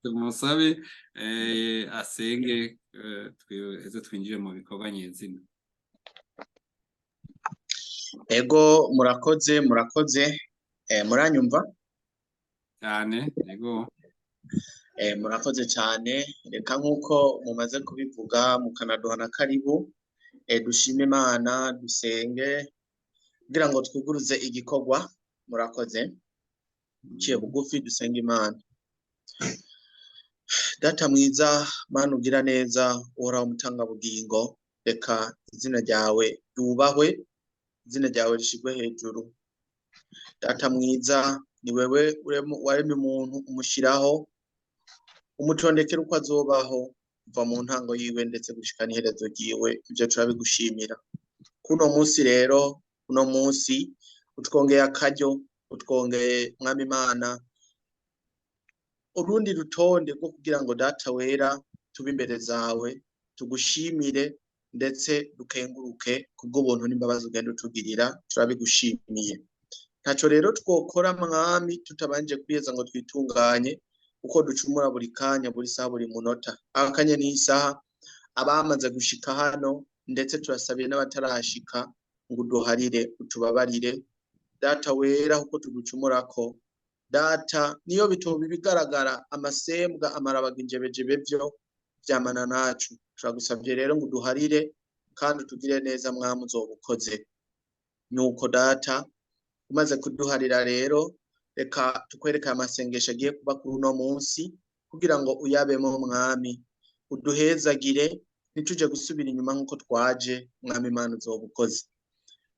Tumusabe asenge, twiheze twinjire mu bikorwa nyezina. Ego, murakoze, murakoze. Muranyumva? Cyane, ego. Murakoze cyane. Reka nk'uko mumaze kubivuga mukanaduha na karibu, dushime Imana, dusenge kugira ngo twuguruze igikorwa. Murakoze. Ciye bugufi dusenge Imana. Data mwiza, Mana ugira neza, uhoraho umutangabugingo, reka izina ryawe ryubahwe, izina ryawe rishirwe hejuru. Data mwiza, ni wewe waremye umuntu, umushiraho, umutondekera uko azobaho kuva mu ntango yiwe ndetse gushika n'iherezo ryiwe. Ivyo turabigushimira. Kuno munsi rero, kuno munsi utwongeye akaryo, utwongeye, Mwami Imana, urundi rutonde rwo kugira ngo, Data wera, tube imbere zawe, tugushimire ndetse dukenguruke kubw'ubuntu n'imbabazi ugenda utugirira. Turabigushimiye. Ntaco rero twokora, Mwami, tutabanje kwiheza ngo twitunganye, uko ducumura buri kanya, buri saha, buri munota, akanya n'isaha. Abamaze gushika hano, ndetse turasabiye n'abatarashika, ngo uduharire, utubabarire, Data wera, kuko tugucumurako. Data, niyo bitoba ibigaragara, amasembwa, amarabaga, injebejebe, vyo vyamana nacu. Turagusavye rero ngo uduharire kandi utugire neza, Mwami, uzoba ukoze. Nuko Data, umaze kuduharira rero, reka tukwereke amasengesho agiye kuba kuri uno munsi kugira ngo uyabemo, Mwami, uduhezagire, ntituje gusubira inyuma nk'uko twaje. Mwami Imana, uzoba ukoze.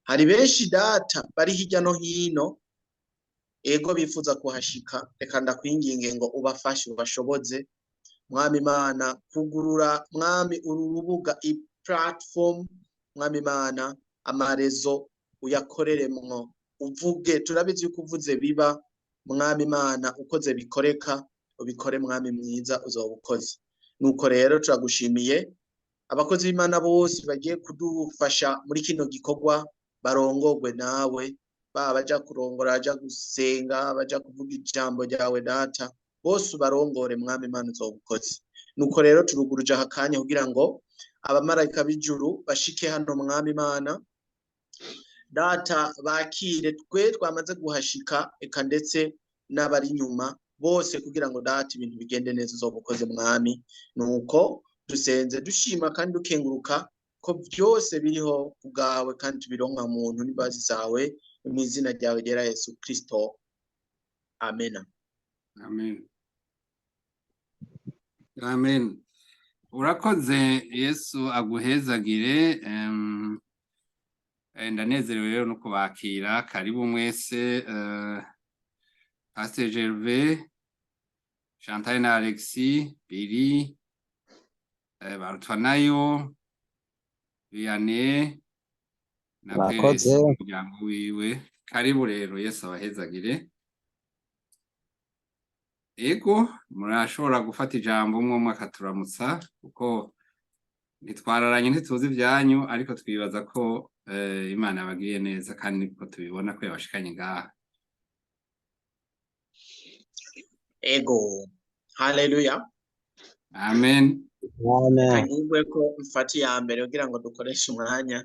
Hari benshi, Data, bari hirya no hino, ego, bifuza kuhashika. Reka ndakwinginge ngo ubafashe, ubashoboze, Mwami Imana, kugurura, Mwami, uru rubuga, i platform. Mwami Imana, amarezo uyakoreremwo, uvuge. Turabizi yuko uvuze biba. Mwami Imana, ukoze bikoreka. Ubikore, Mwami mwiza, uzoba ukoze. Nuko rero turagushimiye. Abakozi b'Imana bose bagiye kudufasha muri kino gikorwa barongorwe nawe, baba baja kurongora, baja gusenga, baja kuvuga ijambo ryawe, Data, bose ubarongore, Mwami Imana, uzoba ukoze. Nuko rero turuguruje aka kanya kugira ngo abamarayika b'ijuru bashike hano, Mwami Imana, Data, bakire twe twamaze guhashika, eka ndetse n'abari inyuma bose, kugira ngo, Data, ibintu bigende neza. Uzoba ukoze, Mwami. Nuko dusenze dushima kandi dukenguruka ko byose biriho kubwawe kandi tubironka muntu n'imbabazi zawe, mu izina ryawe ryera Yesu Kristo, amena. Amen, amen. Urakoze, Yesu aguhezagire. Ndanezerewe rero no kubakira. Karibu mwese, Pasteur Gervais, Chantal na Alexis, Billy, Barutwanayo, Vianney na Murakoze. Peresi n'umuryango wiwe. Karibu rero, Yesu abahezagire. Ego, murashobora gufata ijambo umwe umwe akaturamutsa, kuko ntitwararanye, ntituzi ibyanyu, ariko twibaza ko Imana yabagiriye neza kandi niko tubibona ko yabashikanye ngaha. Ego, haleluya. Amen. Amen. Kanyigwe ko mfata iya mbere kugira ngo dukoreshe umwanya.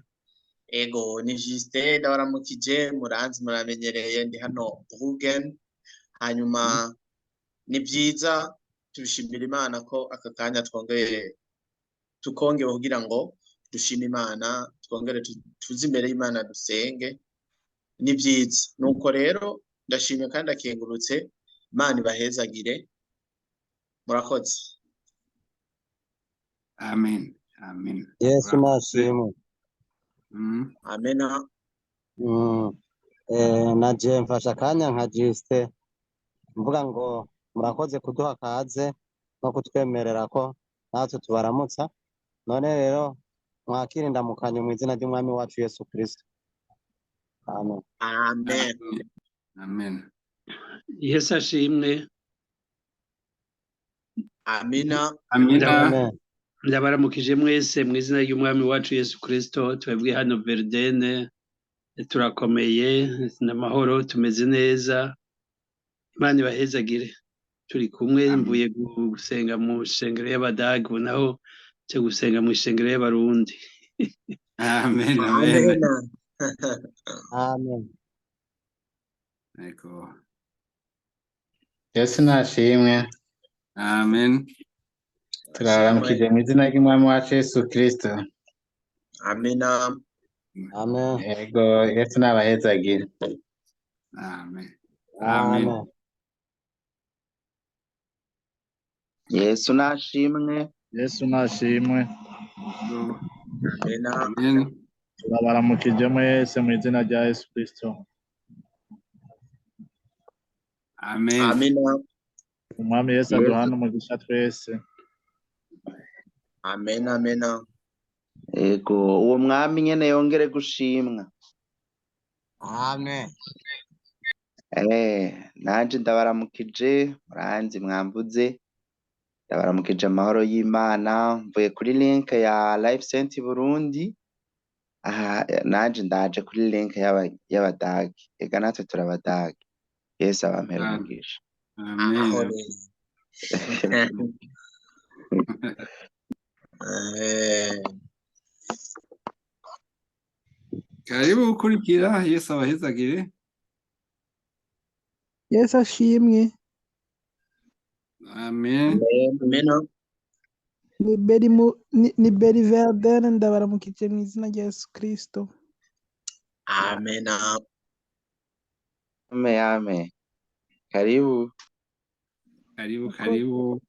Ego, ni Justin, ndabaramukije, muranzi, muramenyereye, ndi hano Bruggen. Hanyuma ni byiza, tubishimira Imana ko aka kanya twongeye tukongewe kugira ngo dushime Imana, twongere tuze imbere y'Imana dusenge. Ni byiza. Nuko rero ndashimye kandi ndakengurutse. Imana ibahezagire, murakoze. Amen, amen. Yesu Urakoze. nashimwe. Amena. Naje mfashe akanya nka Justin mvuga ngo murakoze kuduha kaze no kutwemerera ko natwe tubaramutsa. None rero mwakire indamukanyo mu izina ry'Umwami wacu Yesu Kristo. Amen. Amen. Amen. Yesu ashimwe. Amina. Amina. Amen. Ndabaramukije mwese mu izina ry'Umwami wacu Yesu Kristo. Twebwe hano Verdene turakomeye, n'amahoro, tumeze neza. Imana ibahezagire. Turi kumwe. Amen. Mvuye gusenga mu shengero y'Abadagi, ubu naho nje gusenga mu ishengero y'Abarundi. Amen, amen. Amena. Amen. Ego. Yesu nashimwe. Amen. Turabaramukije mu izina ry'Umwami wacu Yesu Kristo. Amena. Amen. Yego, Yesu nabahezagire. Amen. Amen. Amen. Yesu nashimwe. Yesu nashimwe. Ego. Amena. Amen. Turabaramukije mwese mu izina rya Yesu Kristo. Amen. Amena. Umwami Yesu Yesu aduhane umugisha twese. Amena. Amena. Yego, uwo mwami nyene yongere gushimwa. Amen. Nanje ndabaramukije, muranzi mwamvuze. Ndabaramukije amahoro y'Imana, mvuye kuri link ya Life Center Burundi. Aha nanje ndaje kuri link y'Abadagi. Ega natwe turabadagi. Yesu abampere Amen. umugisha. Amen. Aho rero. Karibu gukurikira, Yesu abahezagire. Yesu ashimwe. Amen. Amena. Ni Beri mu ni Beri Verdene, ndabaramukije mu izina rya Yesu Kristo. Amena. Ame ame. Karibu. Karibu, Murakoze. karibu.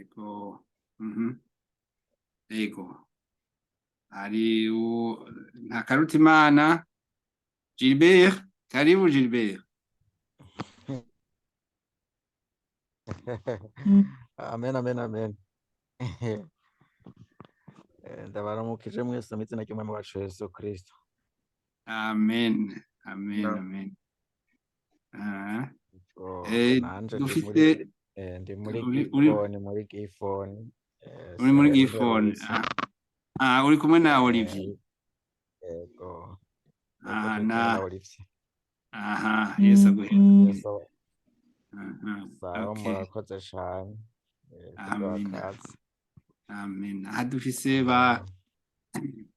Ego. Mhm. Ego. Hari Ntakarutimana Gilbert. Karibu Gilbert. Amen, amen, amen. Ndabaramukije mwese mu izina ry'Umwami wacu Yesu Kristo. Amen. Amen, Na. amen. Ah. Oh, nanje ndi muri Dufite ndi muri uri uri Gifoni, muri Gifoni. Uri muri Sinari Gifoni. mperutse. Ah, uri kumwe na Olivier. Yego. Yego, Ah, turi kumwe na na Olivier. aha, Yesu aguhezagire. Yesu Aha. sawa, Okay. murakoze cane kuduha Amen. akazi. Amen. Aha dufise ba Amen.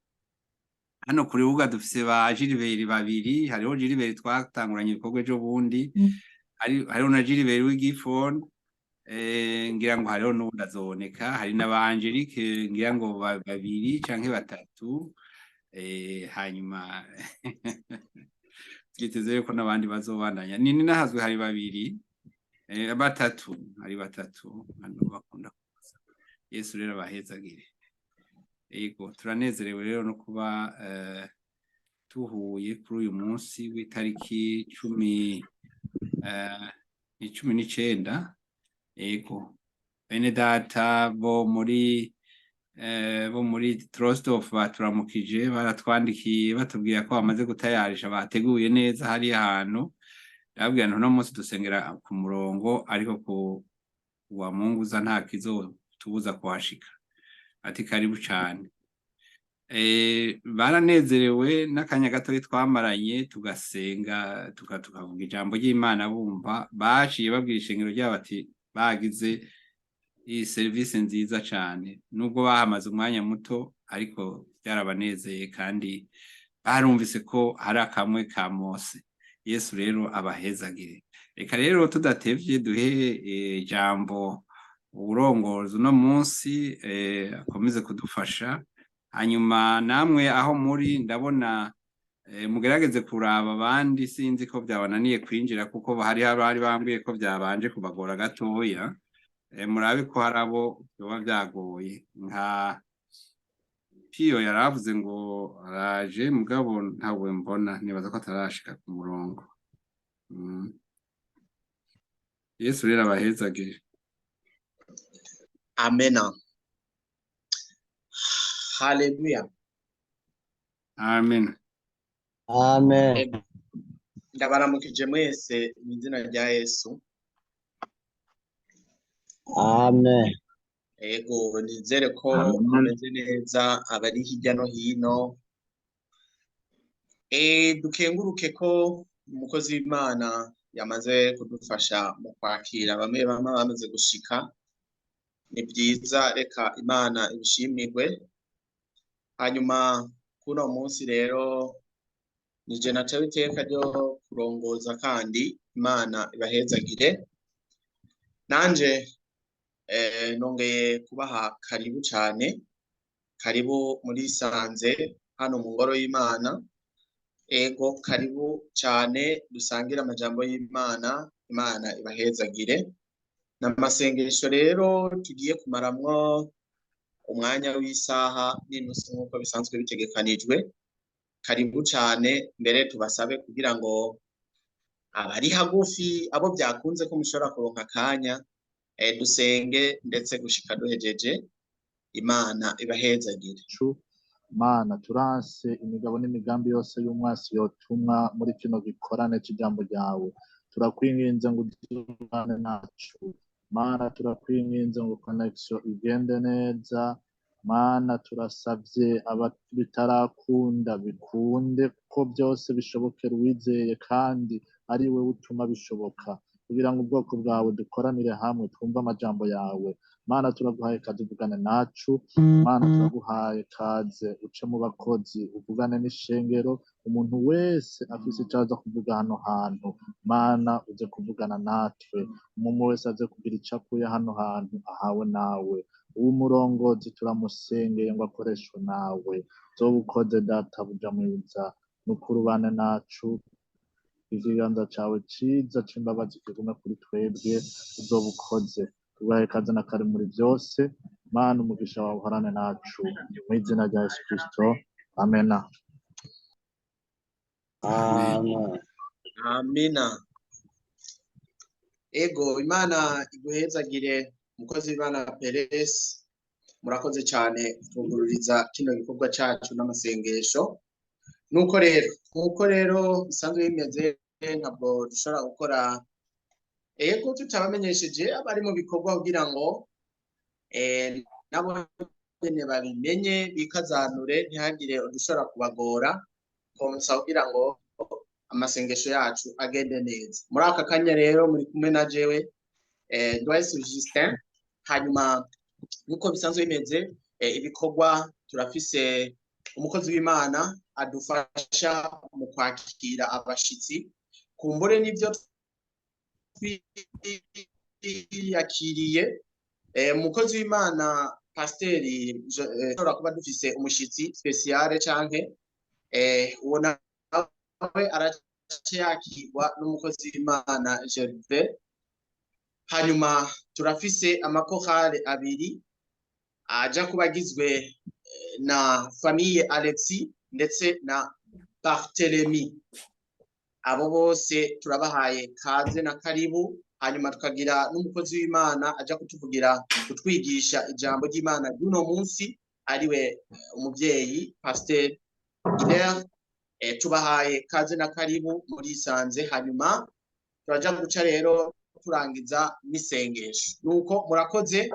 hano kuri rubuga dufise ba Gilbert babiri, hariho Gilbert twatanguranye ibikorwa ejo bundi, hariho na Gilbert w'Igifoni, ngira ngo hariho n'uwundi azoboneka, hari na ba Angelique ngira ngo babiri canke batatu, hanyuma twiteze yuko n'abandi bazobandanya. Ni nahazwe hari babiri, batatu, hari batatu hano bakunda kuza. Yesu rero abahezagire. Ego, turanezerewe rero no kuba tuhuye kuri uyu munsi w'itariki 19. Ego, bene data bo muri Trostorf baturamukije, baratwandikiye batubwira ko bamaze gutayarisha, bateguye neza hari ahantu. Ndababwira nti uno munsi dusengera ku murongo, ariko ku wa Mungu uza nta kizotubuza kuhashika. Ati karibu cane. Baranezerewe n'akanya gatoyi twamaranye tugasenga, tukavuga ijambo ry'Imana bumva, baciye babwira ishengero ryabo ati bagize iyi serivisi nziza cane, nubwo bahamaze umwanya muto ariko byarabanezeye kandi barumvise ko hari akamwe ka Mose. Yesu rero abahezagire. Reka rero tudatevye duhe ijambo uwurongoza uno munsi, akomeze kudufasha. Hanyuma namwe aho muri ndabona mugerageze kuraba abandi, sinzi ko byabananiye kwinjira kuko hari abari bambwiye ko byabanje kubagora gatoya. Murabe ko hari abo byoba byagoye, nka Piyo yaravuze ngo araje mugabo ntawe mbona, nibaza ko atarashika ku murongo. Yesu rero abahezagire. Amena. Haleluya. Amen. Amen. Ndabaramukije mwese mu izina rya Yesu. Amen. Ego, nizere ko Amen. mumeze neza abari hirya no hino. Dukenguruke ko umukozi w'Imana yamaze kudufasha mu kwakira bamwe bamwe bamaze gushika. Ni byiza, reka Imana ibishimirwe. Hanyuma kuno munsi rero nije natewe iteka ryo kurongoza, kandi Imana ibahezagire. Nanje nongeye kubaha karibu cyane, karibu muri Sanze hano mu ngoro y'Imana. Ego, karibu cyane, dusangire amajambo y'Imana. Imana ibahezagire. N'amasengesho rero tugiye kumaramwo umwanya w'isaha n'inusu nk'uko bisanzwe bitegekanijwe. Karibu cyane, mbere tubasabe kugira ngo abari hagufi, abo byakunze ko mushobora kuronka akanya, dusenge ndetse gushika duhejeje. Imana ibahezagire. Mana, turanse imigabo n'imigambi yose y'umwasi yotumwa muri kino gikorane c'ijambo ryawe. Turakwinginze ngo uzubane nacu. Mana, turakwinginze ngo connection igende neza. Mana, turasavye bitarakunda bikunde, kuko byose bishobokera uwizeye kandi ari we utuma bishoboka, kugira ngo ubwoko bwawe dukoranire hamwe twumve amajambo yawe. Mana, turaguhaye kaze uvugane nacu. Mana, turaguhaye kaze uce mu bakozi uvugane n'ishengero. Umuntu wese afise ico aza kuvuga hano hantu, Mana, uze kuvugana natwe. Umuntu wese aze kugira ico akuye hano hantu ahawe nawe. Uw'umurongozi turamusengeye ngo akoreshwe nawe. Uzoba ukoze, Databuja mwiza, nukuri ubane nacu. Ikiganza cawe ciza c'imbabazi kigume kuri twebwe. Uzoba ukoze. Tubahe kaze na kare muri byose. Mana, umugisha wawe uhorane nacu, mu izina rya Yesu Kristo, amena. Amen. Amina. Ego, Imana iguhezagire, umukozi w'Imana Perez. Murakoze cyane kutugururiza kino gikorwa cyacu n'amasengesho. Nuko rero, nkuko rero bisanzwe bimeze, ntabwo dushobora gukora ego tutabamenyesheje abari mu bikorwa kugira ngo nabo nyene babimenye, bikazanure, ntihagire udushobora kubagora konsa, kugira ngo amasengesho yacu agende neza. Muri aka kanya rero muri kumwe na jewe Nduwayesu Justin. Hanyuma nkuko bisanzwe bimeze, ibikorwa turafise umukozi w'Imana adufasha mu kwakira abashitsi, kumbure n'ivyo twiyakiriye. Umukozi w'Imana Pasiteri, dushobora kuba dufise umushitsi spécial canke uwo nawe araca yakirwa n'umukozi w'Imana Gervais. Hanyuma turafise amakorale abiri aja kuba agizwe na famille Alexis ndetse na Barthélemy. Abo bose turabahaye kaze na karibu. Hanyuma tukagira n'umukozi w'Imana aja kutuvugira, kutwigisha ijambo ry'Imana ry'uno munsi, ariwe umuvyeyi Pasteur Hilaire. Tubahaye kaze na karibu muri Sanze. Hanyuma turaja guca rero turangiza n'isengesho. Nuko murakoze,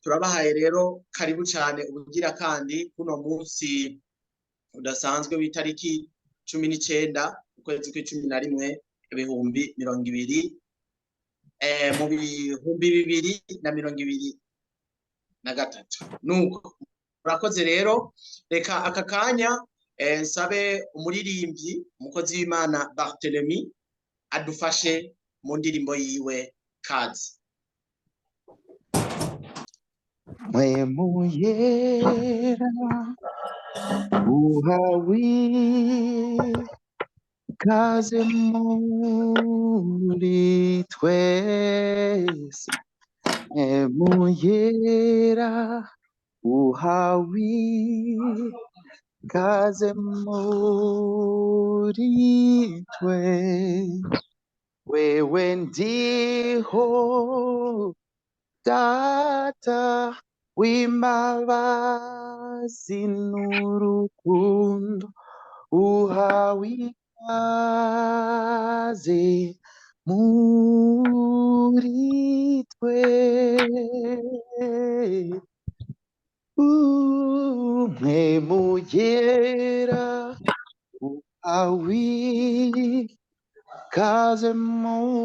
turabahaye rero karibu cyane ubugira kandi kuno munsi udasanzwe w'itariki 19 ukwezi kw'11 ibihumbi mirongo ibiri mu 2023. Nuko murakoze rero, reka aka kanya nsabe umuririmbyi, umukozi w'Imana Barthélemy, adufashe mu ndirimbo yiwe kazi. Mpwemu Yera, uhawe ikaze muri twese. Mpwemu Yera, uhawe ikaze muri twe. Wewe ndiho Data w'imbabazi n'urukundo, uhawe ikaze muri twe. Mpwemu Yera, uhawe ikaze muri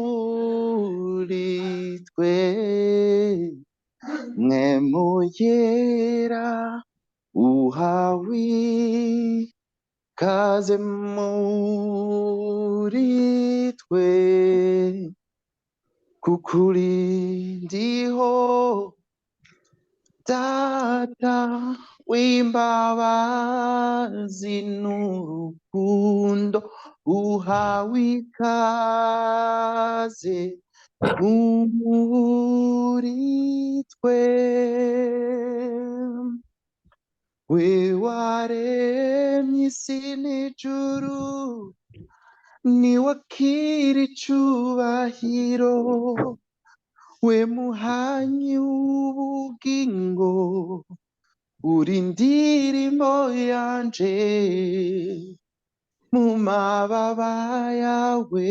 Mpwemu Yera, uhawe ikaze muri twe, kuko uri ndiho, Data w'imbabazi n'urukundo, uhawe ikaze muri twe. We waremye isi n'ijuru, niwakira icubahiro, we muhanyi w'ubugingo, uri indirimbo yanje, mu mababa yawe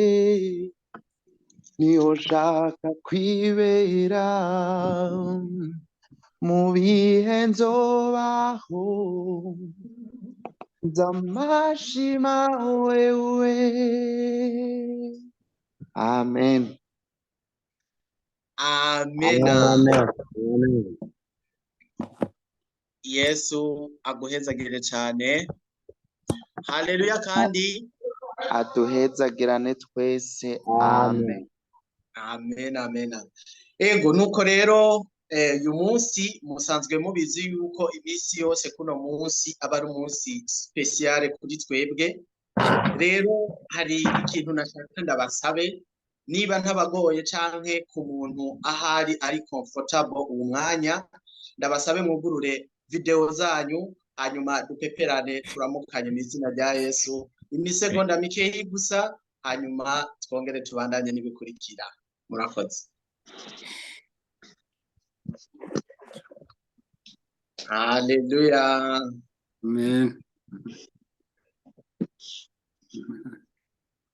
niho nshaka kwibera, mu bihe nzobaho nzamashima wewe. Amen. Amena. Amen. Amen. Yesu aguhezagire cyane. Haleluya. Kandi aduhezagirane twese. Amen. Amen. Amen, amen. Ego, nuko rero uyu munsi musanzwe mubizi yuko iminsi yose kuno munsi aba ari umunsi spécial kuri twebwe. Rero hari ikintu nashaka ndabasabe, niba ntabagoye canke ku muntu ahari ari comfortable uwu mwanya, ndabasabe mwugurure video zanyu, hanyuma dupeperane, turamukanye mu izina rya Yesu, imisegonda mikeyi gusa, hanyuma twongere tubandanye n'ibikurikira. Murakoze. Haleluya. Amen.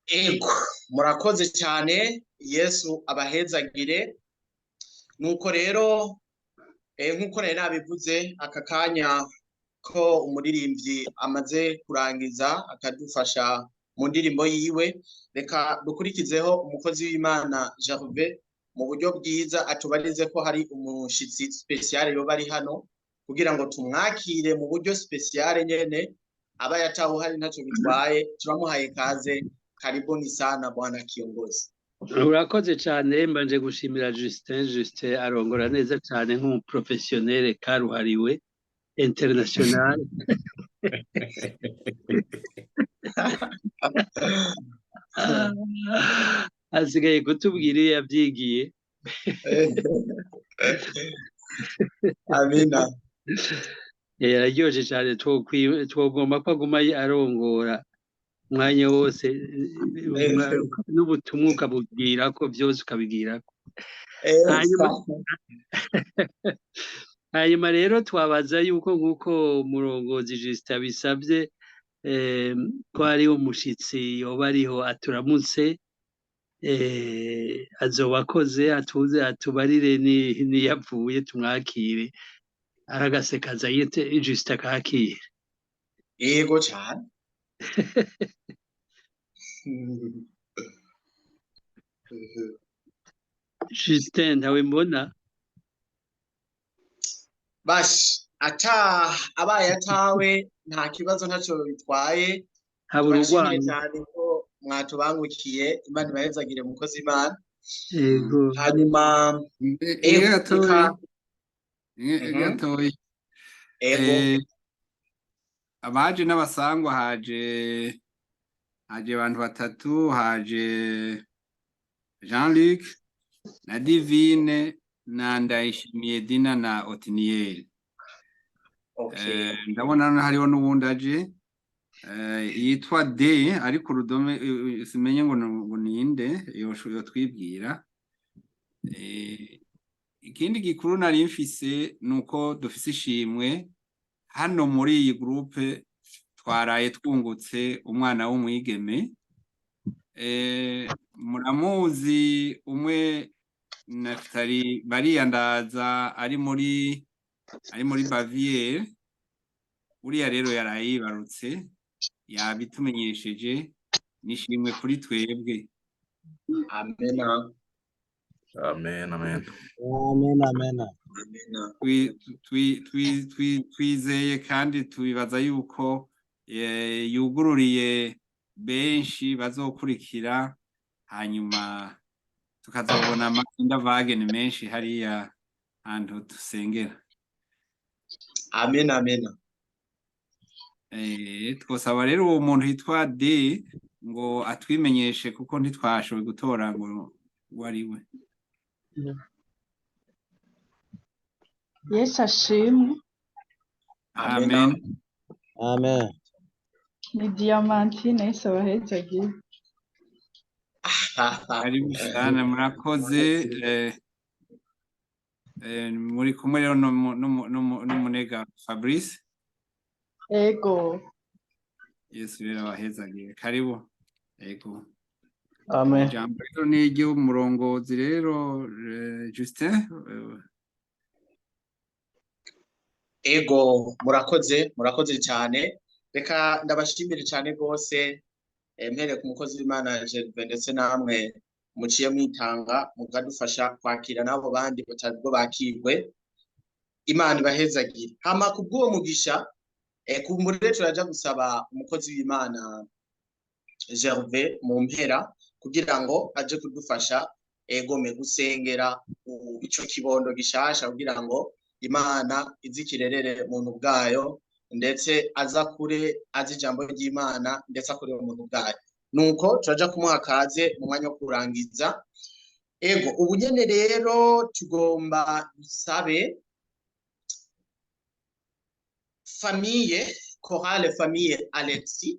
Ego, murakoze cyane. Yesu abahezagire. Nuko rero nkuko nari nabivuze, aka kanya ko umuririmbyi amaze kurangiza akadufasha mu ndirimbo yiwe, reka dukurikizeho umukozi w'Imana Gervais mu buryo bwiza atubarize ko hari umushitsi spécial yoba ari hano, kugira ngo tumwakire mu buryo spécial nyene. Aba yatawe hari ntacyo bitwaye, turamuhaye kaze. Karibuni sana, bwana kiongozi. Urakoze cyane. Mbanje gushimira Justin. Justin arongora neza cyane nk'umuprofessionnel karuhariwe international. Asigaye kutubwira iyo yabyigiye. Amina. Yararyoshe cyane, twogomba ko aguma arongora umwanya wose, n'ubutumwa ukabubwira ko byose ukabibwira ko. Hanyuma rero twabaza yuko, nk'uko umurongozi Justin abisabye, ko hariho umushitsi yoba ariho aturamutse, azoba akoze, atuze atubarire niyavuye, tumwakire aragasekaza yite Justin akakira. Yego cyane. Justin, ntawe mbona. Bash ata abaye atawe nta kibazo, ntacyo bitwaye. Habura Turashimiye urwango. cyane ko mwatubangukiye. Imana ibahezagire, mukozi Imana. Yego. Hanyuma Inge gatoyi. Reka Inge gatoyi. Ego. Abaje n'abasangwa, haje abantu batatu: haje Jean Luc na Divine na Ndayishimiye Dina na Otiniel. Ndabona hano hariho n'uwundi aje yitwa D, ariko urudome simenye ngo ninde yotwibwira. Ikindi gikuru nari mfise nuko dufise ishimwe hano muri iyi groupe, twaraye twungutse umwana w'umwigeme. Muramuzi umwe, Naftali Bariyandaza, ari muri Bavière. Uriya rero yaraye yibarutse, yabitumenyesheje, nishimwe kuri twebwe. Amena. Amen, amen. Amen, amen. Amena. Twizeye kandi tubibaza yuko yugururiye benshi bazokurikira, hanyuma tukazobona ama Kinderwagen menshi hariya hantu dusengera. Amen, amen. Twosaba rero uwo muntu yitwa D ngo atwimenyeshe, kuko ntitwashoboye gutora ngo uwo ari we. Yesu ashimwe. Amen. Amen. Ni Diamantine, Yesu abahezagiye. Karibu sana, murakoze. Muri kumwe rero n'umunega Fabrice. Ego. Yesu rero abahezagiye. Karibu. Ego. Amen. Ijambo rero ni iry'umurongozi rero, Justin. Ego, murakoze, murakoze cyane. Reka ndabashimire cyane rwose, mpere ku mukozi w'Imana Gervais, ndetse namwe muciye mwitanga mukadufasha kwakira n'abo bandi batari bwo bakirwe. Imana ibahezagire. Hama kubw'uwo mugisha, kumbure turaja gusaba umukozi w'Imana Gervais mu mpera kugira ngo aje kudufasha egome gusengera ico kibondo gishasha, kugira ngo Imana izikirerere muntu bwayo, ndetse aza kure azi ijambo ry'Imana, ndetse akure umuntu bwayo. Nuko turaja kumuha kaze mu mwanya wo kurangiza. Ego, ubu nyene rero tugomba dusabe famille chorale famille Alexis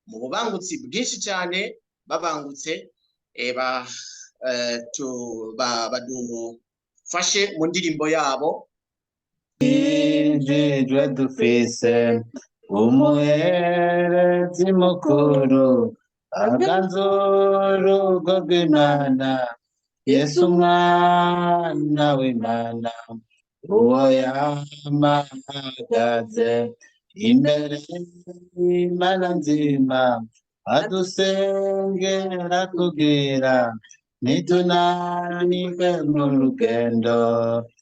mu bubangutsi bwinshi cyane babangutse, badufashe mu ndirimbo yabo. Injijwe dufise umuherezi mukuru, aganzura urugo rw'Imana, Yesu umwana w'Imana, uwo yamahagaze imbere y'Imana nzima, adusengera kugira nitunanirwe mu rugendo.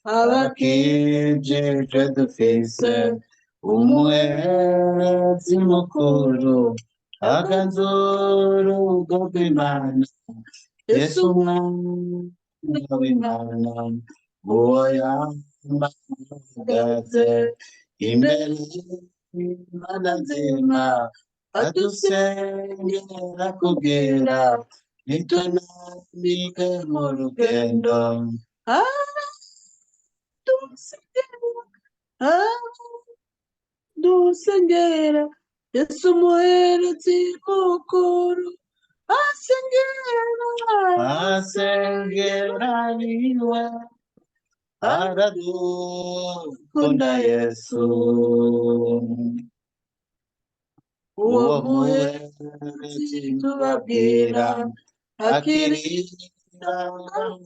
Abakijijwe dufise umuherezi mukuru, aganzura urugo rw'Imana, Yesu umwana w'Imana, uwo yamahagaze imbere y'Imana nzima, adusengera kugira nitunanirwe mu rugendo. Dusengera Yesu umuherezi mukuru, asengera, asengera niwe, aradukunda Yesu. Uwo muherezi tubabwira akiri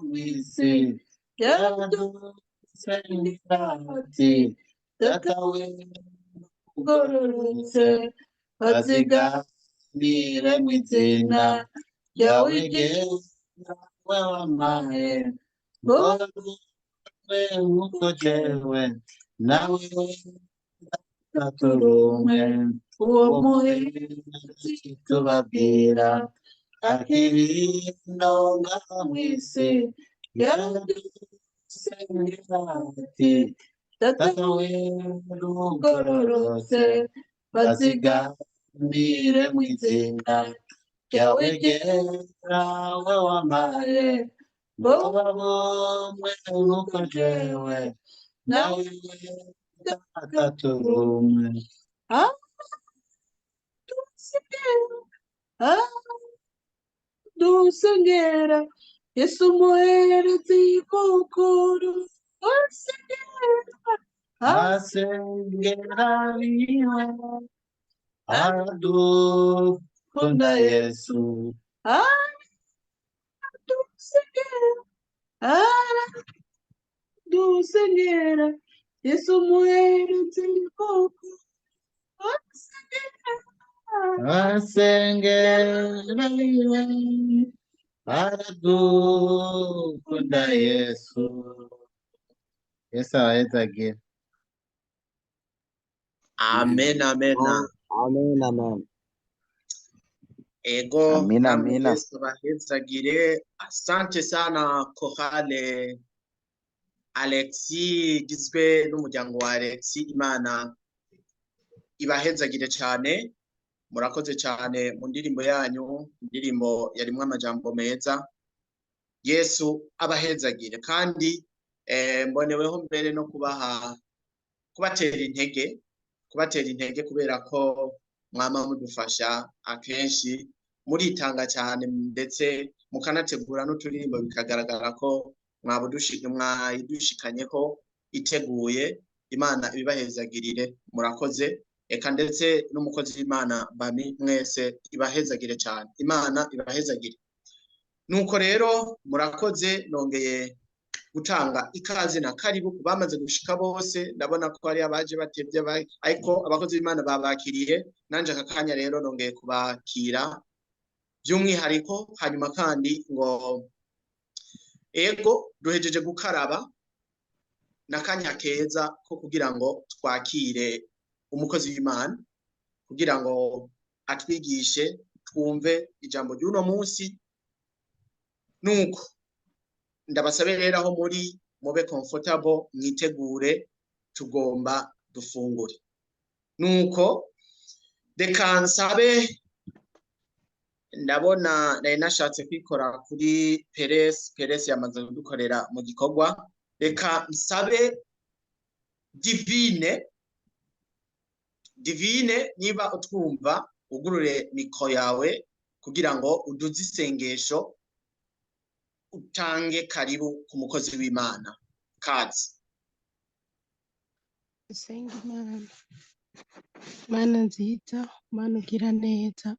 mw'isi, yaradusengera ati Data ugororotse, bazigamire mu izina ryawe ryera wampaye, ngo babe nk'uko jewe nawe turi umwe. Uwo muherezi tubabwira akiri ngaha mw'isi, yaradusengera ati Data Data ugororotse, bazigamire mu izina ryawe ryera wampaye, ngo babe umwe nk'uko jewe nawe Data turi umwe. Dusengera Yesu umuherezi mukuru, asengera, asengera niwe, aradukunda Yesu. Dusengera, dusengera Yesu umuherezi mukuru, asengera, asengera niwe, Aradukunda Yesu. Yesu abahezagire. Amen, amen. Amen, amen. Ego, Amina, namwe amina. Yesu abahezagire. Asante sana Korale Alexi, igizwe n'umuryango wa Alexi. Imana ibahezagire cyane. Murakoze cyane mu ndirimbo yanyu, indirimbo yarimwo amajambo meza. Yesu abahezagire kandi mboneweho mbere no kubatera intege, kubatera intege kubera ko mwama mudufasha akenshi, muritanga cyane ndetse mukanategura n'uturirimbo bikagaragara ko mwayidushikanyeko iteguye. Imana ibibahezagirire, murakoze. Eka ndetse n'umukozi w'Imana Bami mwese ibahezagire cyane, Imana ibahezagire. Nuko rero murakoze, nongeye gutanga ikaze na karibu ku bamaze gushika bose. Ndabona ko hari abaje batevye, ariko abakozi b'Imana babakiriye. Nanje aka kanya rero nongeye kubakira by'umwihariko. Hanyuma kandi ngo ego duhejeje gukaraba n'akanya keza ko kugira ngo twakire umukozi w'Imana kugira ngo atwigishe twumve ijambo ry'uno munsi. Nuko ndabasabe rero aho muri mube comfortable, mwitegure, tugomba dufungure. Nuko reka nsabe, ndabona nari nashatse kwikora kuri Perez, Perez yamaze kudukorera mu gikorwa. Reka nsabe Divine, Divine niba utwumva ugurure mikro yawe kugira ngo uduze isengesho, utange karibu ku mukozi w'Imana. Kazi. Dusenga Imana. Mana nziza, Mana ugira neza,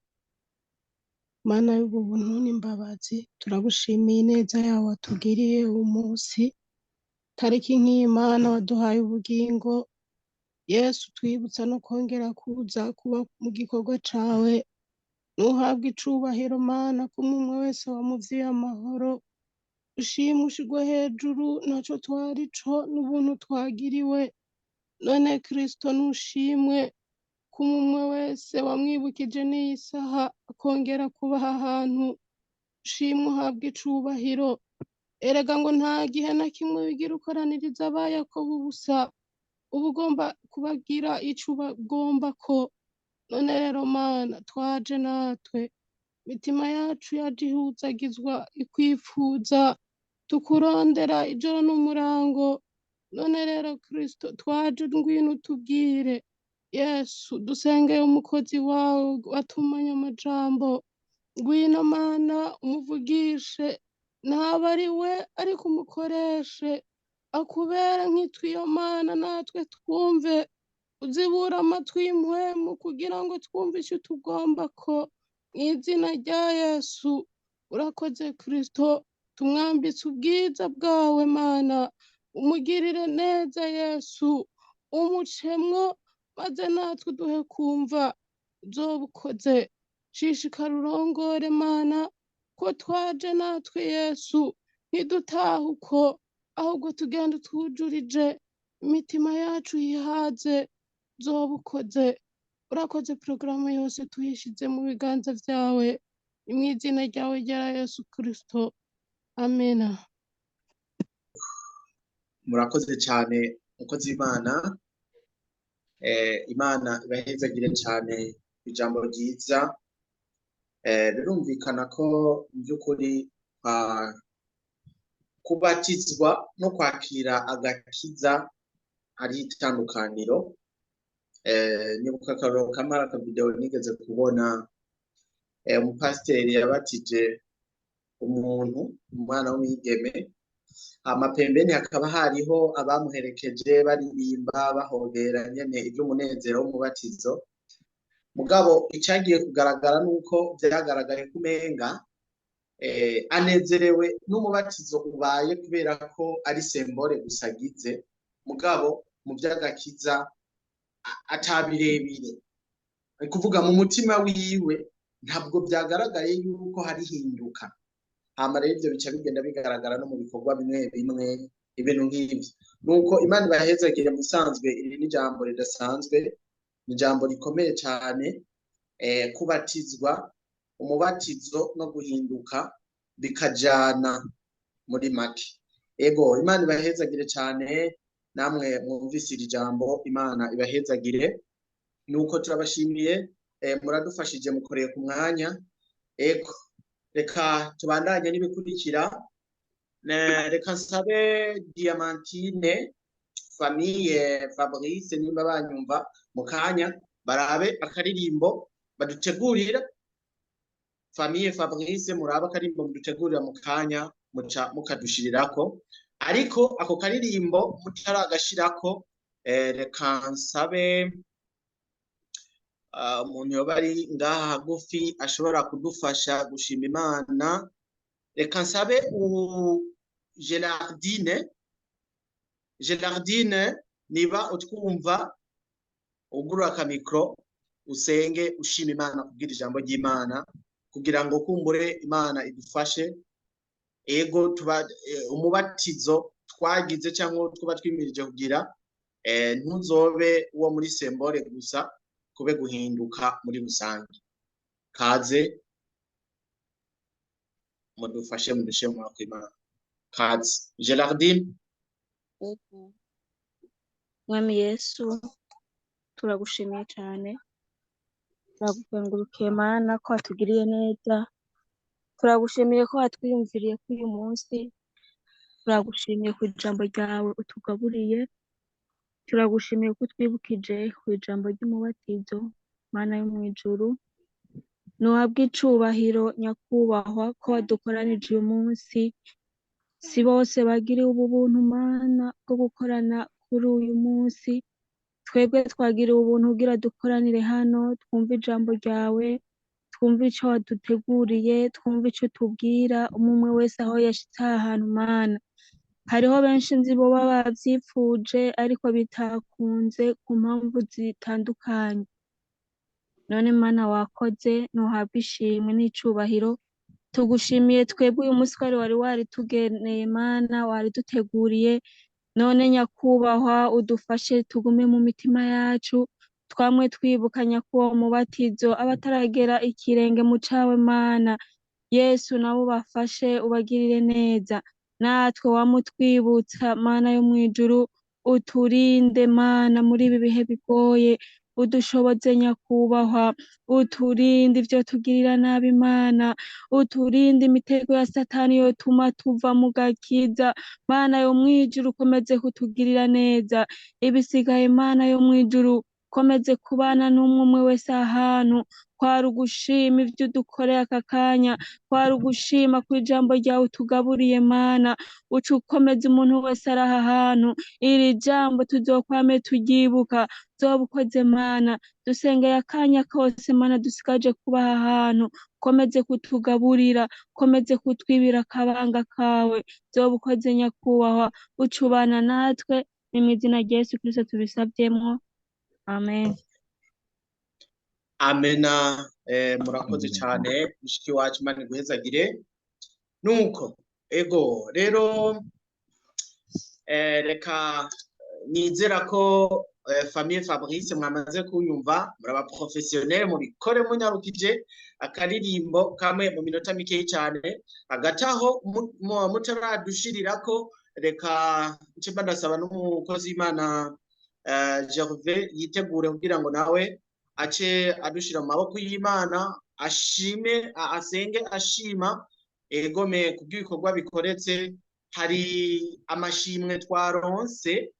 Mana y'ubuntu n'imbabazi, turagushimiye ineza yawe watugiriye uyu munsi. Tariki nk'iyi Mana waduhaye ubugingo. Yesu twibutsa no kongera kuza kuba mu gikorwa cawe. Nuhabwe icubahiro Mana, ko umwe wese wamuvyiye amahoro. Ushimwe ushirwe hejuru, naco twari co n'ubuntu twagiriwe. None Kristo nushimwe ko umwe wese wamwibukije n'iyi saha akongera kuba aha hantu. Ushimwe uhabwe icubahiro. Erega ngo nta gihe na kimwe wigira ukoraniriza abayakobo ubusa, uba ugomba kubagira ico ubagomba ko. None rero Mana twaje natwe, imitima yacu yaje ihuzagizwa ikwifuza, tukurondera ijoro n'umurango. None rero Kristo twaje, ngwino utubwire. Yesu dusengeye umukozi wawe watumanye amajambo, ngwino Mana umuvugishe, ntaba ari we ariko umukoreshe, akubere nk'itwi iyo Mana natwe twumve. Uzibura amatwi y'impwemu kugira ngo twumve icyo tugomba ko, mu izina rya Yesu. Urakoze Kristo, tumwambitse ubwiza bwawe Mana, umugirire neza Yesu, umucemwo maze natwe uduhe kumva. Uzobukoze, shishikara urongore Mana, ko twaje natwe Yesu, ntidutahe uko, ahubwo tugenda utwujurije, imitima yacu yihaze. Uzobukoze, urakoze. Porogaramu yose tuyishize mu biganza vyawe, ni mu izina ryawe rya Yesu Kristo, amena. Murakoze cyane mukozi w'Imana. Imana ibahezagire cyane ijambo ryiza. Birumvikana ko mu by'ukuri kubatizwa no kwakira agakiza ari itandukaniro. Nibuka akarorero kamwe, akavideo nigeze kubona, umupasiteri yabatije umuntu, umwana w'umwigeme. Amapembeni hakaba hariho abamuherekeje baririmba bahobera nyene ivy'umunezero w'umubatizo. Mugabo icagiye kugaragara nuko vyagaragaye kumenga anezerewe n'umubatizo ubaye kubera ko ari sembore gusa agize, mugabo mu vy'agakiza atabirebire. Ni kuvuga mu mutima wiwe ntabwo vyagaragaye yuko hari hinduka. Hama rero ivyo bica bigenda bigaragara no mu bikorwa bimwe bimwe, ibintu nk'ivyo. Nuko Imana ibahezagire. Musanzwe iri ni ijambo ridasanzwe, ni ijambo rikomeye cyane. Kubatizwa, umubatizo no guhinduka bikajana muri make. Ego, Imana ibahezagire cyane. Namwe mwumvise iri jambo, Imana ibahezagire. Nuko turabashimiye, muradufashije, mukoreye ku mwanya. Ego, reka tubandanye n'ibikurikira. Reka nsabe Diamantine, famille Fabrice, nimba banyumva mu kanya barabe akaririmbo badutegurira. Famille Fabrice, murabe akaririmbo mudutegurira mu kanya, muca mukadushirirako. Ariko ako karirimbo mutaragashirako, reka nsabe umuntu yoba ari ngaha hagufi ashobora kudufasha gushima Imana. Reka nsabe Gerardine. Gerardine, niba utwumva, ugurura akamikro usenge ushima Imana kubwira ijambo ry'Imana, kugira ngo kumbure Imana idufashe. Ego, tuba umubatizo twagize cyangwa tuba twimirije kugira, ntuzobe uwo muri symbole gusa, kube guhinduka muri rusange. Kaze mudufashe, mudushe mu maboko y'Imana. Kaze Gerardine. Ego. Mwami Yesu, turagushimiye cyane, turagukengurukiye Mana ko watugiriye neza, turagushimiye ko watwiyumviriye kuri uyu munsi, turagushimiye ku ijambo ryawe utugaburiye, turagushimiye ko utwibukije ku ijambo ry'umubatizo. Mana yo mu ijuru, nuhabwe icubahiro nyakubahwa ko wadukoranije uyu munsi. Si bose bagiriwe ubu buntu Mana bwo gukorana kuri uyu munsi. Twebwe twagiriwe ubuntu kugira dukoranire hano, twumve ijambo ryawe, twumve ico waduteguriye, twumve ico utubwira, umwe umwe wese aho yashitse aha hantu Mana. Hariho benshi nzi boba bavyipfuje ariko bitakunze ku mpamvu zitandukanye. None Mana wakoze, ntuhabwe ishimwe n'icubahiro. Tugushimiye twebwe uyu munsi ko wari waritugeneye Mana, wariduteguriye. None nyakubahwa udufashe tugume mu mitima yacu, twamwe twibuka nyakubahwa umubatizo, abataragera ikirenge mu cawe Mana. Yesu nabo ubafashe, ubagirire neza. Natwe wamutwibutsa Mana yo mw'ijuru, uturinde Mana muri ibi bihe bigoye, udushoboze nyakubahwa, uturinde ivyo tugirira nabi Mana, uturinde imitego ya Satani yotuma tuva mu gakiza. Mana yo mw'ijuru, ukomeze kutugirira neza. Ibisigaye Mana yo mw'ijuru, komeze kubana n'umwe umwe wese ahantu. Kwari ugushima ivyo udukoreye aka kanya, kwari ugushima ku ijambo ryawe utugaburiye Mana. Uca ukomeza umuntu wese ari aha hantu, iri jambo tuzokwame turyibuka. Uzoba ukoze Mana. Dusengeye akanya kose Mana dusigaje kuba aha hantu, komeze kutugaburira, komeze kutwibira akabanga kawe. Uzoba ukoze nyakubahwa, uca ubana natwe. Ni mw'izina rya Yesu Kristo tubisavyemwo, amen. Amena. Murakoze cyane mushiki wacu, Imana iguhezagire. Nuko ego rero, reka nizera ko famille Fabrice mwamaze kunyumva, muraba professionnel, mubikore munyarukije akaririmbo kamwe mu minota mikeyi cyane. Hagati aho mutaradushirirako, reka nce ndasaba n'umukozi w'Imana Gervais yitegure kugira ngo nawe ace adushira mu maboko y'Imana, ashime, asenge ashima egome kubw'ibikorwa bikoretse. Hari amashimwe twaronse,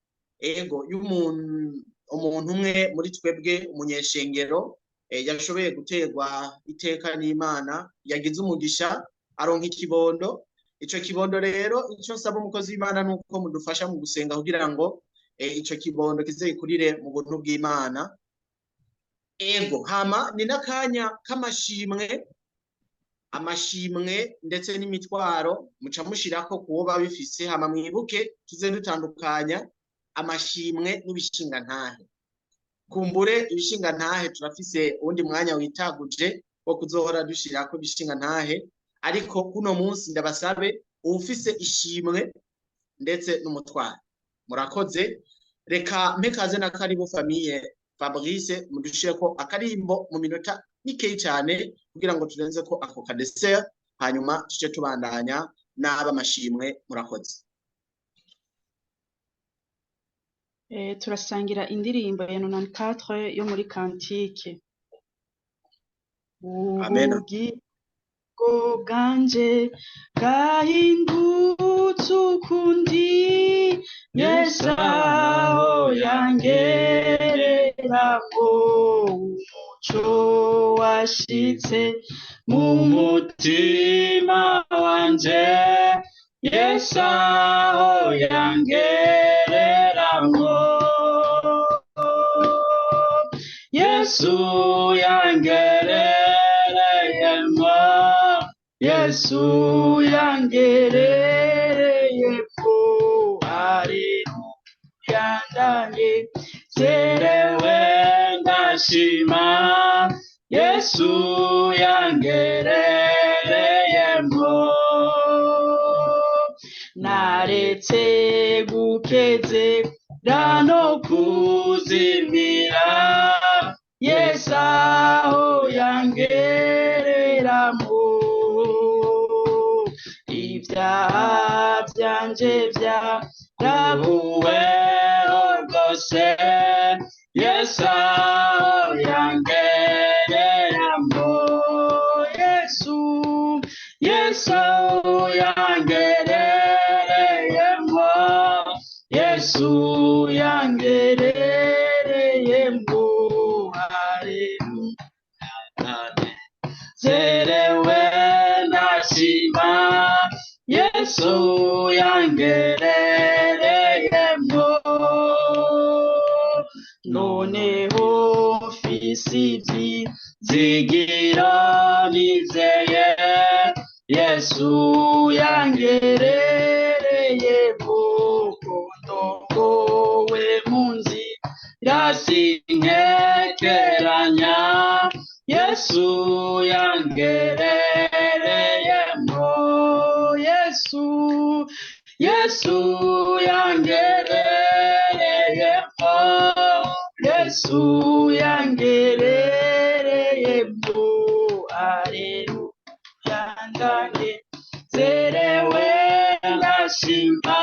ego, y'umuntu umuntu umwe muri twebwe, umunyeshengero, yashoboye guterwa iteka n'Imana, yagize umugisha aronka ikibondo. Ico kibondo rero, ico nsaba umukozi w'Imana nuko mudufasha mu gusenga kugira ngo ico kibondo kizekurire mu buntu bw'Imana. Ego, hama ni n'akanya k'amashimwe, amashimwe ndetse n'imitwaro muca mushirako kuwo babifise. Hama mwibuke tuze dutandukanya amashimwe n'ibishingantahe. Kumbure ibishingantahe turafise uwundi mwanya witaguje wo kuzohora dushirako ibishingantahe, Ariko kuno munsi ndabasabe uwufise ishimwe ndetse n'umutwaro. Murakoze. Reka mpekaze na karibu famille Fabrice, mudushireko akarimbo mu minota mikeyi cyane kugira ngo turenze ko ako kadessert, hanyuma tuce tubandanya n'aba mashimwe. Murakoze. Turasangira indirimbo ya 94 yo muri Cantique. Amen. Ubugingo bwanje bwahindutse ukundi, Yesu aho yangereramo, umuco washitse mu mutima wanje, Yesu aho yangereramo, Yesu yangerereyemo, Yesu yangerereyemo, haleluya ndanezerewe ndashima, Yesu yangerereyemo. Naretse gukezera no kuzimira, Yesu aho yangereramo, ibyaha byanje byarakuweho rwose, Yesu aho yangereramo, Yesu, Yesu yangerereyemo, Yesu yangerereyemo, haleluya ndanezerewe ndashima, Yesu yangerereyemo. Noneho mfise ivyizigiro nizeye, Yesu yangerereyemo, ndongowe mu nzira sinkekeranya, Yesu yangerereyemo, Yesu, Yesu yangerereyemo, Yesu yangerereyemo, haleluya ndanezerewe ndashima,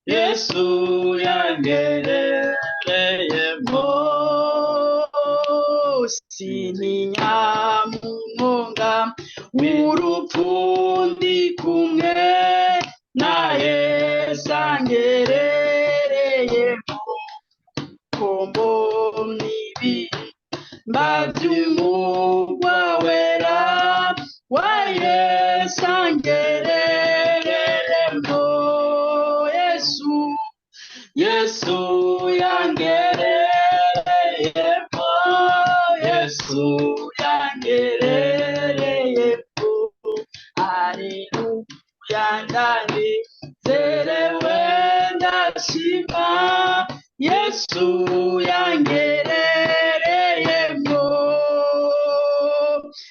Yesu yangerereyemo. Sintinya mu mwonga w'urupfu ndi kumwe na Yesu angerereyemo, kombo n'ibirimba by'umugwa wera wa Yesu angerereyemo, Yesu, Yesu yangerereyemo, Yesu yangerereyemo, haleluya ndanezerewe ndashima, Yesu yangerereyemo.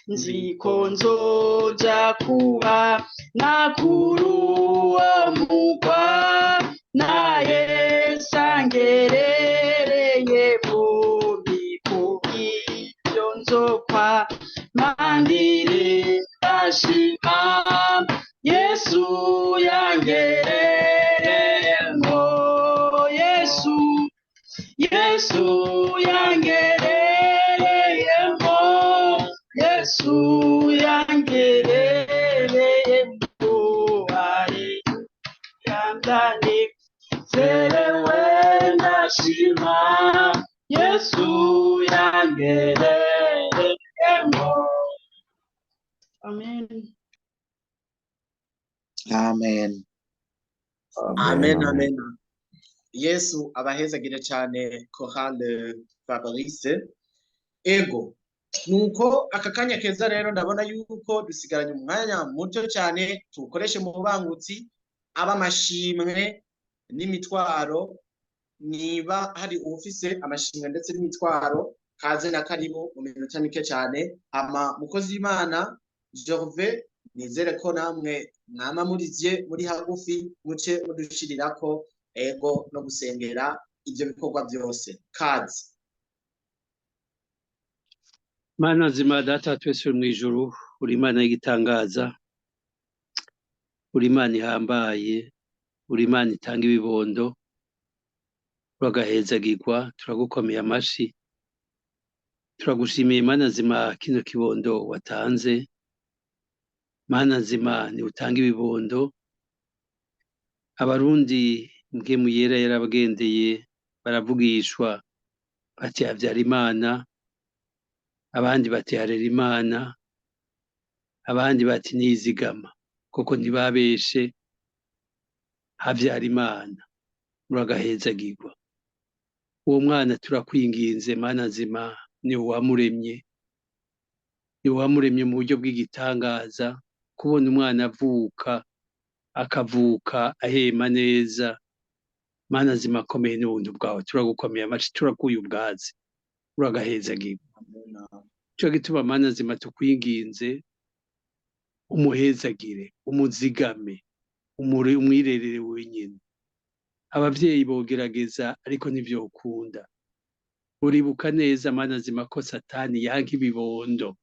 Nzi ko nzoja kuba nakuru uwo mugwa, na Yesu angerereyemo, nikubw'ivyo nzokwa mandiri ndashima, Yesu yangerereyemo, Yesu, Yesu yangerereyemo, Yesu yangerereyemo, haleluya ndanezerewe ndashima, Yesu yangerereyemo. Amen. Amen. Amen, amen. Yesu abahezagire cyane Chorale Fabrice. Ego, nuko aka kanya keza rero ndabona yuko dusigaranye umwanya muto cyane, tuwukoreshe mu bubangutsi, aba amashimwe n'imitwaro. Niba hari uwufise amashimwe ndetse n'imitwaro, kaze na karibu mu minota mike cyane. Ama mukozi w'Imana Gervais Nizere ko namwe mwama murizye muri hagufi, muce mudushirirako ego no gusengera ivyo bikorwa byose. Kazi. Mana nzima, Data wa twese uri mw'ijuru, uri Imana y'igitangaza, uri Imana ihambaye, uri Imana itanga ibibondo, uragahezagirwa, turagukomeye amashi, turagushimiye Mana nzima kino kibondo watanze. Mana nzima, ni utanga ibibondo. Abarundi Mpwemu Yera yarabagendeye, baravugishwa bati havyara Imana, abandi bati harera Imana, abandi bati nizigama. Koko ntibabeshe, havyara Imana, uragahezagirwa. Uwo mwana turakwinginze, Mana nzima, ni uwamuremye, ni uwamuremye mu buryo bw'igitangaza. Kubona umwana avuka, akavuka ahema neza, Mana nzima, akomeye n'ubuntu bwawe, turagukomeye amashi, turakuye ubwatsi, uragahezagirwa. Ico gituma, Mana nzima, tukwinginze umuhezagire, umuzigame, umwirerere wenyine. Abavyeyi bogerageza ariko ntivyokunda. Uribuka neza, Mana nzima, ko Satani yanka ibibondo,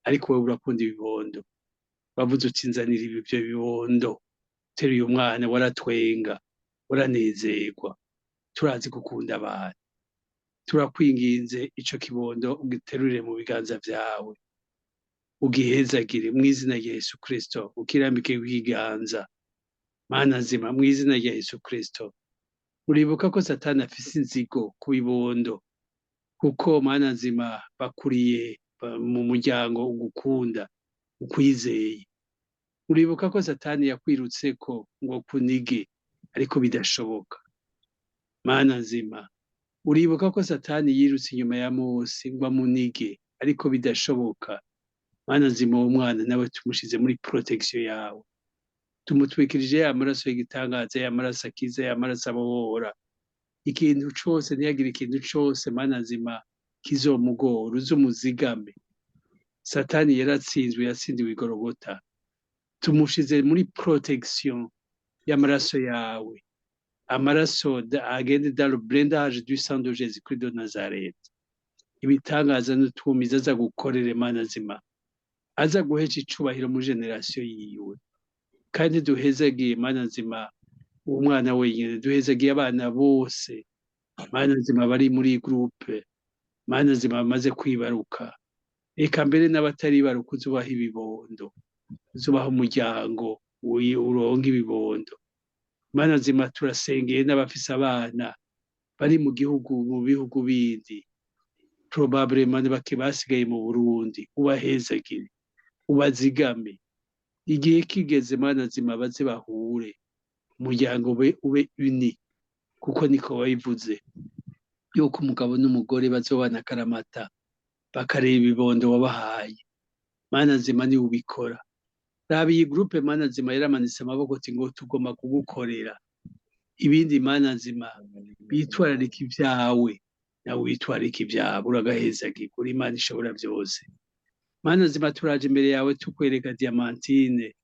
ariko wewe urakunda ibibondo. Wavuze uti nzanira ivyo bibondo, teruye umwana waratwenga, uranezerwa. Turazi gukunda abantu. Turakwinginze ico kibondo ugiterurire mu biganza vyawe, ugihezagire mw'izina rya Yesu Kristo, ukirambike kw'ikiganza, Mana nzima, mw'izina rya Yesu Kristo. Uribuka ko Satani afise inzigo ku bibondo, kuko, Mana nzima, bakuriye mu muryango ugukunda, ukwizeye. Uribuka ko Satani yakwirutseko ngo kunige, ariko bidashoboka. Mana nzima, uribuka ko Satani yirutse inyuma ya Mose ngo amunige, ariko bidashoboka. Mana nzima, uwo mwana nawe tumushize muri protection yawe, tumutwikirije ya maraso y'igitangaza, ya maraso akiza, ya maraso abohora. Ikintu cose, ntiyagire ikintu cose, Mana nzima, kizomugora. Uze umuzigame. Satani yaratsinzwe, yatsindiwe igorogota. Tumushize muri protection y'amaraso yawe, amaraso agende dans le blindage du sang de Jésus-Christ de Nazareth. Ibitangaza n'utumiza aza gukorera, Mana nzima, aza guhesha icubahiro muri génération yiwe. Kandi duhezagiye, Mana nzima, uwo mwana wenyine, duhezagiye abana bose, Mana nzima, bari muri groupe, Mana nzima, bamaze kwibaruka, eka mbere n'abataribaruka, uzubaha ibibondo, uzubaha umuryango uronka ibibondo. Mana nzima, turasengeye n'abafise abana bari mu gihugu, mu bihugu bindi, probablement bake basigaye mu Burundi, ubahezagire, ubazigame. Igihe kigeze, Mana nzima, baze bahure, umuryango ube uni, kuko niko wabivuze yuko umugabo n'umugore bazobana akaramata, bakareba ibibondo wabahaye. Mana nzima, niwe ubikora. Raba iyi groupe, Mana nzima, yaramanitse amaboko ati ngo tugomba kugukorera. Ibindi, Mana nzima, bitwararika ibyawe, nawe witwararika ibyabo. Uragahezagirwa, uri Imana ishobora byose. Mana nzima, turaje imbere yawe tukwereka Diamantine.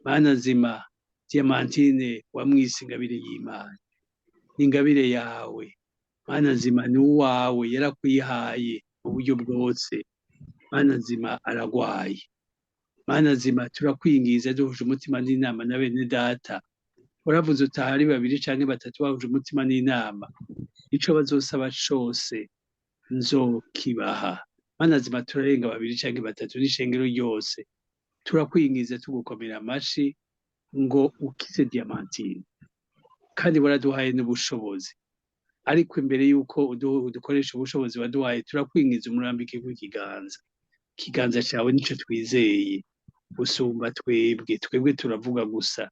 Mana nzima, Diamantine wamwise ingabire y'Imana, n'ingabire yawe, Mana nzima, ni uwawe, yarakwihaye mu buryo bwose. Mana nzima, aragwaye. Mana nzima, turakwingiza duhuje umutima n'inama na bene data. Uravuze utahari babiri canke batatu bahuje umutima n'inama, ico bazosaba cose nzokibaha. Mana nzima, turarenga babiri canke batatu n'ishengero ryose. Turakwingiza tugukomera amashi ngo ukize Diamantine, kandi waraduhaye n'ubushobozi. Ariko imbere y'uko udukoresha ubushobozi waduhaye, turakwingiza umurambike kw'ikiganza. Ikiganza cawe nico twizeye gusumba twebwe. Twebwe turavuga gusa,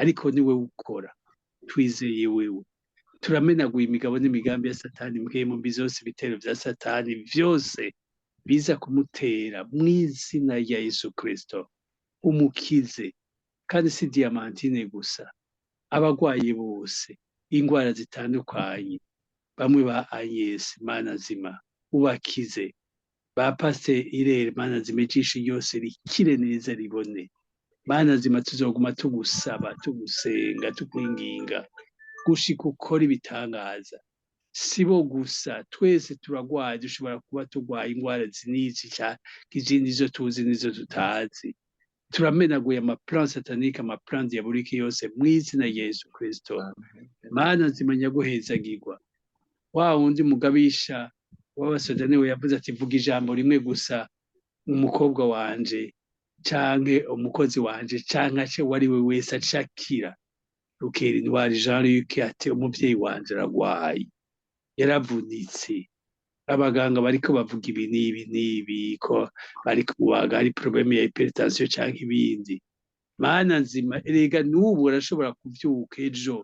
ariko niwe ukora. Twizeye wewe. Turamenaguye imigabo n'imigambi ya Satani, mpwemu mbi zose, ibitero vya Satani vyose biza kumutera, mw'izina rya Yesu Kristo umukize. Kandi si Diamantine gusa, abagwayi bose ingwara zitandukanye, bamwe ba Agnes, Mana nzima, ubakize, ba Pasteur Irere, Mana nzima, ijisho ryose rikire neza, ribone. Mana nzima, tuzoguma tugusaba, tugusenga, tukwinginga gushika ukora ibitangaza. Si bo gusa, twese turagwaye, dushobora kuba turwaye ingwara zinizi canke izindi zo tuzi n'izo tutazi. Turamenaguye amaplan satanique, amaplan diabolique yose mw'izina rya Yesu Kristo. Mana nzima, nyaguhezagirwa, wa wundi mugabisha w'abasoda niwe yavuze ati: "Vuga ijambo rimwe gusa, umukobwa wanje canke umukozi wanje canke ace uwo ari we wese acakira." Rukera Intwari Jean Luc ati: "Umuvyeyi wanje aragwaye, yaravunitse, abaganga bariko bavuga ibi n'ibi n'ibi, ko bari kumubaga, hari problème ya hypertension canke ibindi." Mana nzima, erega n'ubu arashobora kuvyuka ejo.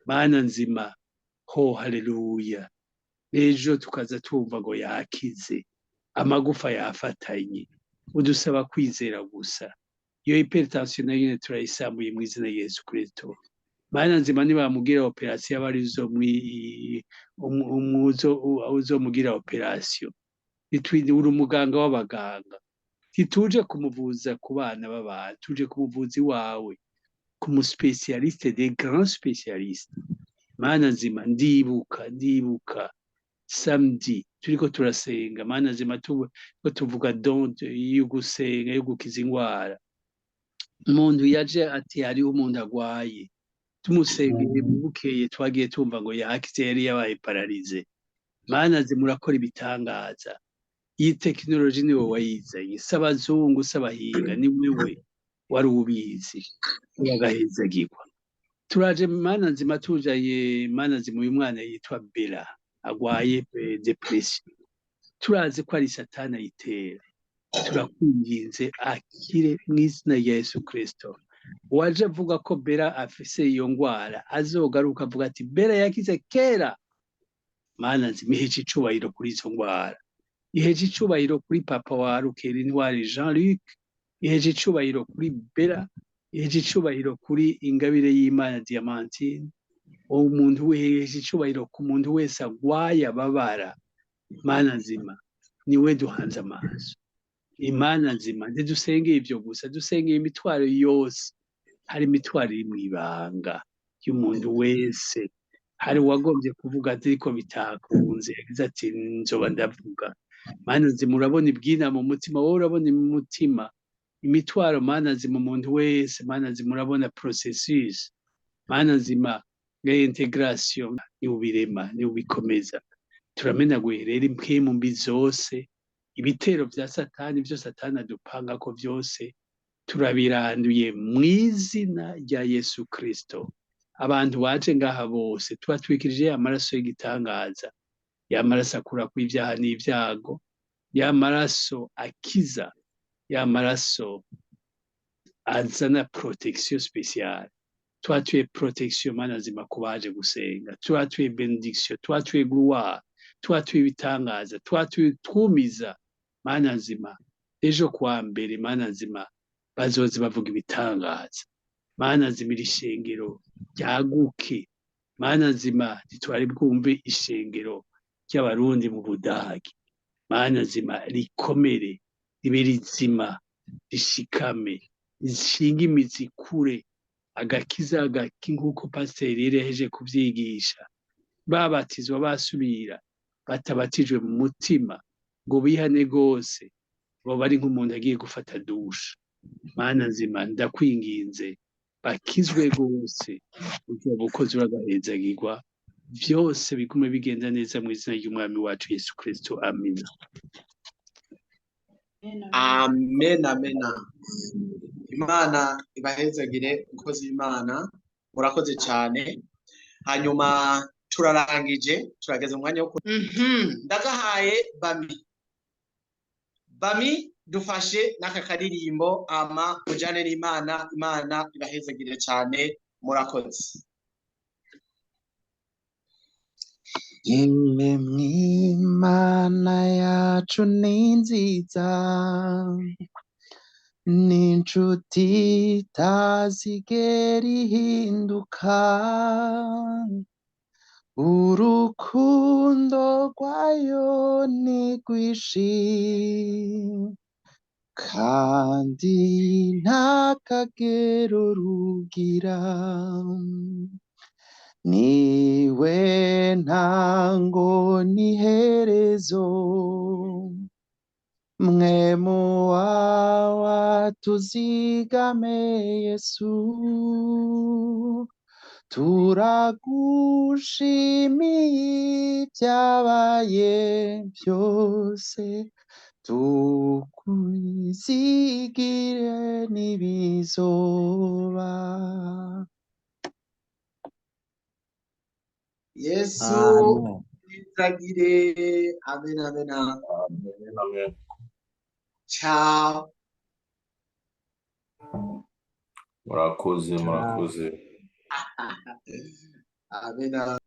Mana nzima, ho haleluya, ejo tukaza tumva ngo yakize, amagufa yafatanye. Udusaba kwizera gusa. Iyo hypertension nayo nyene turayisambuye mu izina rya Yesu Kristo. Mana nzima, nibamugira opération, aba arizo uzomugira opération. Uri umuganga w'abaganga. Ntituje kumuvuza ku bana b'abantu, tuje ku muvuzi wawe, ku mu spécialiste des grands spécialistes. Mana nzima, ndibuka samedi turiko turasenga. Mana nzima, ko tuvuga don yo gusenga, yo gukiza ingwara, umuntu yaje ati hariho umuntu agwaye, tumusengeye, bukeye twagiye tumva ngo yakize, yari yabaye paralysé. Mana nzima, urakora ibitangaza. Iyi tekinoloji niwe wayizanye, si abazungu, si abahinga, ni wewe wari ubizi, uragahezagirwa. Turaje, Mana nzima, tujanye, Mana nzima, uyu mwana yitwa Bella agwaye dépression, turazi ko ari Satani ayitera. Turakwinginze akire mu izina rya Yesu Kristo. Uwaje avuga ko Bella afise iyo ngwara azogaruka avuga ati: "Bella yakize kera." Mana nzima, iheje icubahiro kuri izo ngwara, iheje icubahiro kuri papa wa Rukera Intwari Jean Luc, iheje icubahiro kuri Bella, iheje icubahiro kuri Ingabire y'Imana Diamantine. Uwo muntu wiheje icubahiro ku muntu wese agwaye, ababara. Mana nzima, niwe duhanze amaso. Imana nzima, ntidusengeye ivyo gusa, dusengeye imitwaro yose. Hari imitwaro iri mw'ibanga y'umuntu wese. Hari uwagombye kuvuga ariko bitakunze, yagize ati: "Nzoba ndavuga." Mana nzima, urabona ibwina mu mutima wowe, urabona mu mutima imitwaro. Mana nzima, umuntu wese, Mana nzima, urabona processus. Mana nzima, réintégration ni ubirema, ni ubikomeza. Turamenaguye rero impwemu mbi zose, ibitero vya Satani, ivyo Satani adupangako vyose turabiranduye mw'izina rya Yesu Kristo. Abantu baje ngaha bose tubatwikirije amaraso y'igitangaza, ya maraso akura kw'ivyaha n'ivyago, ya maraso akiza, ya maraso azana protection spéciale. Twatuye protection, Mana nzima, ku baje gusenga. Twatuye bénédiction, twatuye gloire, twatuye ibitangaza, twatuye twumiza. Mana nzima, ejo kuwa mbere, Mana nzima, bazoze bavuga ibitangaza. Mana nzima, iri shengero ryaguke. Mana nzima, ntitwari bwumve ishengero ry'Abarundi mu Budagi. Mana nzima, rikomere, ribe rizima, rishikame, rishinge imizi kure, agakiza gaki nk'uko pasiteri yari yaheje kuvyigisha. Babatizwa basubira batabatijwe mu mutima ngo bihane rwose, bo bari nk'umuntu agiye gufata douche. Mana nzima, ndakwinginze bakizwe rwose, uzoba ukoze, uragahezagirwa, vyose bigume bigenda neza mu izina ry'Umwami wacu Yesu Kristo, amina. Amen, amen. Imana ibahezagire, umukozi w'Imana, murakoze cyane. Hanyuma turarangije, turageze mu mwanya wo ndagahaye Bami. Bami, dufashe n'aka karirimbo ama mujane n'Imana. Imana ibahezagire cyane, murakoze. Yemwe Imana yacu ni nziza, ni inshuti itazigera ihinduka, urukundo rwayo ni rwinshi. Kandi nta kagero rugira, niwe ntango n'iherezo, mwe wawa tuzigame Yesu, turagushimiye ibyabaye byose, tukwizigire n'ibizoba. Yesu Amen. izagire. Amen, amen. Amen, amen. Ciao. Murakoze, Ciao. murakoze. Amen.